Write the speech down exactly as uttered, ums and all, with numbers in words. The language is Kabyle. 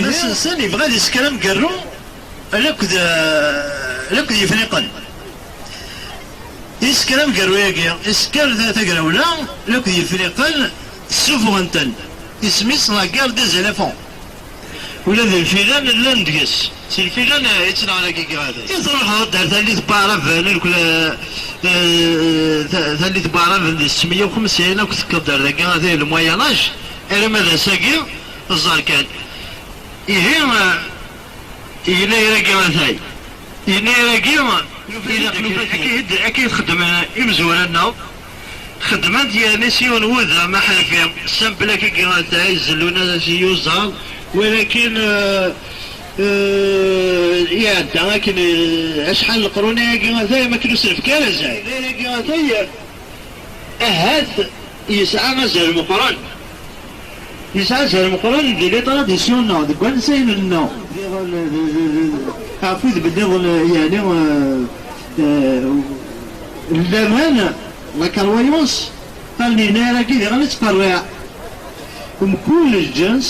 Mass Nsen yebɣa ad isker amgerru lakk d, lakk d Yifriqen. Isker amgerru-agi, isker ta-, tagrawla lakk d Yifriqen, ssufɣen-ten. Isem-is la guerre des éléphants. Ula d lfilan llan deg-s. Si lfilan, eh, i ttnaɣen akka i iɣaden. I truḥeḍ ar tallit n waɛraben, mkul, eh, eh, ta-, tallit n waɛraben di setmeyya u xemsin akk tekkeḍ-d ar dagi, ata le Moyen Âge, arma d ass-agi, ẓer kan. Ihi, eh, yennayer-agi atay. Yennayer-agi, ilaq nufa-t. Akka i d-, akka i d-xeddmen imezwura-nneɣ. Xeddmen-t yerni s yiwen wudem aḥerfi, simple akka i atay, zellun-as i yuẓam, walakin, eh, eh, iɛedda akken, eh, acḥal n leqrun ayagi atay, ma akken ur s-nefki ara azal. Ayagi atay, ahat yesɛa azal meqqren. Yesɛa azal meqqren di les traditions-nneɣ, deg wansayen-nneɣ. Ɣef wid nniḍen, yeɛni, eh, eh, laman, la croyance, qqaren yennayer-agi diɣen ittqerriɛ. Mkul lǧens,